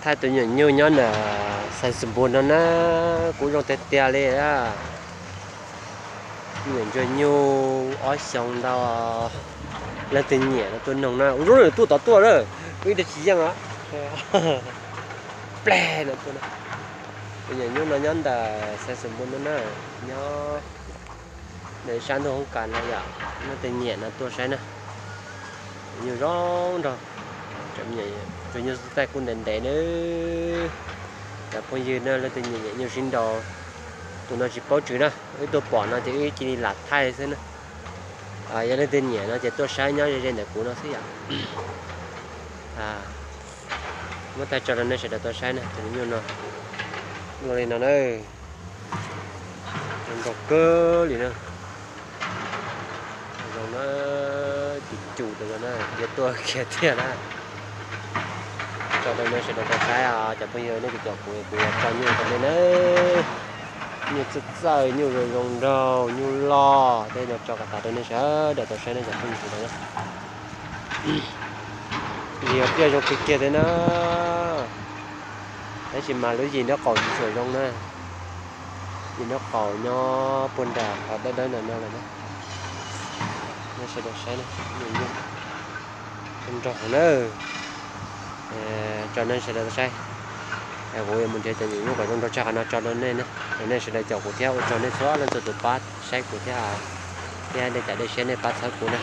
Thaij tus me nyuam nyuj nyob ntawm Xais Xus Npus no na, kuj zoo tiag tiag li. Me nyuam ntsuag nyuj ob xyoos ntau, leej twg nyiam no tuaj noog na. Ua zaub tuaj tod tuaj lawm, ib tug tsis yeej os. Pleg no tuaj na. Tus me nyuam nyuj no nyob ntawm Xais Xus Npus no na, nyob ntawm sab ntug hoob kas no yom. Leej twg nyiam no tuaj saib na. Nyuj zoo nraug, tus nyuj xub taij kuj ntev ntev nawb. Cov phooj ywg na, leej twg nyiam nyiam nyuj sib nraus, tus no tsis paub tswv na, wb tuaj pom no ces wb cia li lam thaij xwb na. Yog leej twg nyiam no ces tuaj saib nyob ze ze ntawm kuv no xwb yom. Muab thaij tso rau nej sawv daws tau saib na, tus nyuj no, nyuj li no na, zoo nraug kawg li na. Zoo na, cum cum rau na, yuav tuaj kiag thiaj na. Tso rau nej sawv daws tau saib os cov phooj ywg, nej tus caum kuv, kuv yuav tso nyuj rau nej na. Nyuj txawj txawj, nyuj zoo zoo nraug, nyuj loj, tej no tso kom tas rau nej sawv daws tau saib na cov phooj ywg sawv daws na. Yog pliaj zoo kiag kiag thiab na. Tab sis mas lub yim nraub qaum tsis tshua zoo na. Yim nraub qaum nyob puag nram qhov dawb dawb ntawm no lawm na. Nej sawv daws saib na, zoo nraug na. Tso nej sawv daws saib. Kuv yuav mus nrhiav cov nyuam nyuj kom zoo nraug tshaj qhov no tso rau nej na. Rau nej sawv daws caum kuv thiab ua tsaug nej txhua leej txhua tus pab saib kuv thiab, thiab dej cam dej siab nej pab txhawb kuv na.